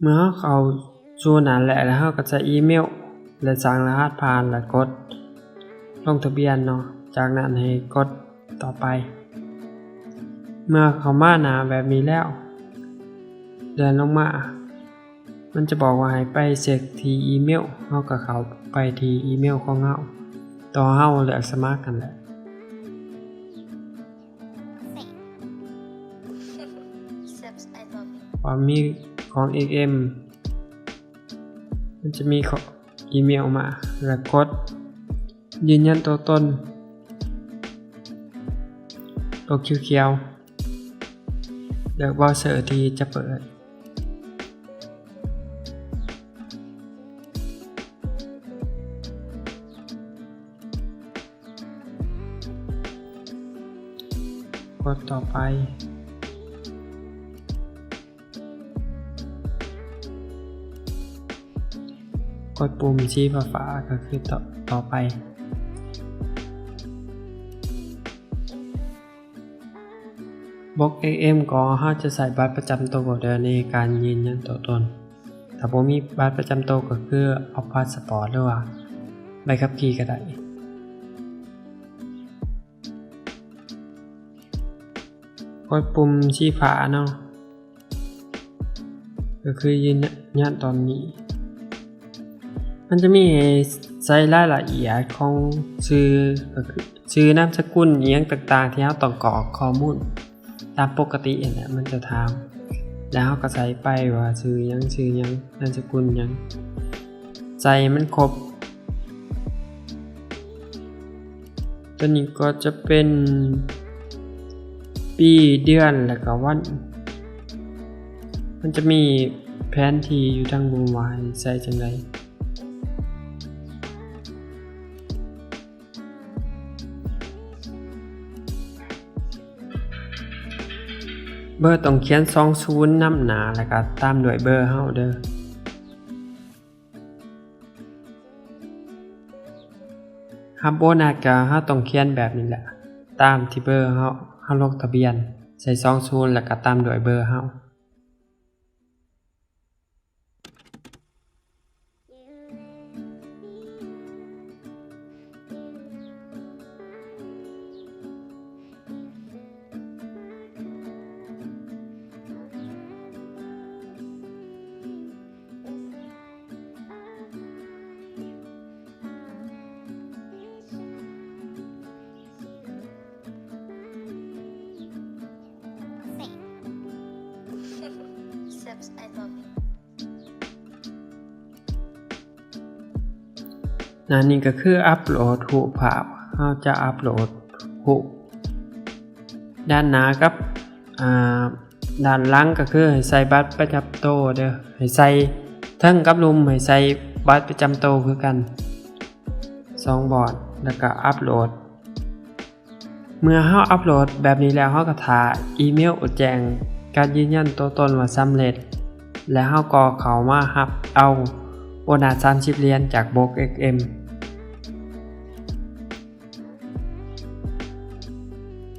ເມື່ອເຮົາເຂົ້າສູ່ນັ້ນແລ້ວ ແລ້ວເຮົາກໍໃສ່ອີເມວ ແລະ ສ້າງລະຫັດຜ່ານ ແລະ ກົດລົງທະບຽນເນາະ. ຈາກນັ້ນໃຫ້ກົດຕໍ່ໄປ. ເມື່ອເຂົ້າມາໜ້າແບບນີ້ແລ້ວ ເລື່ອນລົງມາ ມັນຈະບອກວ່າໃຫ້ໄປເຊັກທີ່ອີເມວ. ເຮົາກໍເຂົ້າໄປທີ່ອີເມວຂອງເຮົາ ໂຕເຮົາເລືອກສະໝັກຫັ້ນແຫຼະ. ວ່າມີຂອງເອັກເອັມ ມັນຈະມີຂໍ້ ອີເມວມາ ແລ້ວກົດຢືນຢັນຕົວຕົນ ໂຕຂຽວໆ ເລືອກເບຣາເຊີທີ່ຈະເປີດ. ກົດຕໍ່ໄປ. ກົດປຸ່ມສີຟ້າໆ ກໍຄືຕໍ່ ຕໍ່ໄປ. ບົກເອັກເອັມ ກໍເຮົາຈະໃສ່ບັດປະຈຳໂຕເດີ ໃນການຢືນຢັນຕົວຕົນ. ຖ້າບໍ່ມີບັດປະຈຳໂຕ ກໍຄືເອົາພາສປອດ ຫຼືວ່າໃບຂັບຂີ່ກໍໄດ້. ກົດປຸ່ມສີຟ້າເນາະ ກໍຄືຢືນຢັນຕອນນີ້. ມັນຈະມີໃຫ້ໃສ່ລາຍລະອຽດຂອງຊື່ ກໍຄືຊື່ ນາມສະກຸນ ອີ່ຫຍັງຕ່າງໆ ທີ່ເຮົາຕ້ອງກອກຂໍ້ມູນຕາມປົກກະຕິຫັ້ນແຫຼະ ມັນຈະຖາມ. ແລ້ວເຮົາກໍໃສ່ໄປວ່າຊື່ຫຍັງ ຊື່ຫຍັງ ນາມສະກຸນຫຍັງ ໃສ່ໃຫ້ມັນຄົບ. ຕົວນີ້ກໍຈະເປັນປີ ເດືອນ ແລ້ວກໍວັນ. ມັນຈະມີແຜນທີ່ຢູ່ທາງລຸ່ມວ່າໃຫ້ໃສ່ຈັ່ງໃດ. ເບີຕ້ອງຂຽນ ສອງສູນ ນຳໜ້າ ແລ້ວກໍຕາມດ້ວຍເບີເຮົາເດີ. ຮັບໂບນັດກໍເຮົາຕ້ອງຂຽນແບບນີ້ແຫຼະ ຕາມທີ່ເບີເຮົາ ເຮົາລົງທະບຽນ ໃສ່ ສອງສູນ ແລ້ວກໍຕາມດ້ວຍເບີເຮົາ. ໜ້ານີ້ກໍຄືອັບໂຫຼດຮູບພາບ ເຮົາຈະອັບໂຫຼດຮູບ. ດ້ານໜ້າກັບ ອ່າ ດ້ານຫຼັງກໍຄືໃຫ້ໃສ່ບັດປະຈຳໂຕເດີ ໃຫ້ໃສ່ເທິງກັບລຸ່ມ ໃຫ້ໃສ່ບັດປະຈຳໂຕຄືກັນ ສອງບ່ອນ ແລ້ວກໍອັບໂຫຼດ. ເມື່ອເຮົາອັບໂຫຼດແບບນີ້ແລ້ວ ເຮົາກໍຖ້າອີເມວແຈ້ງການຢືນຢັນຕົວຕົນວ່າສຳເລັດ ແລະ ເຮົາກໍເຂົ້າມາຮັບເອົາໂບນັດສາມສິບຫຼຽນຈາກບົກເອັກເອັມ.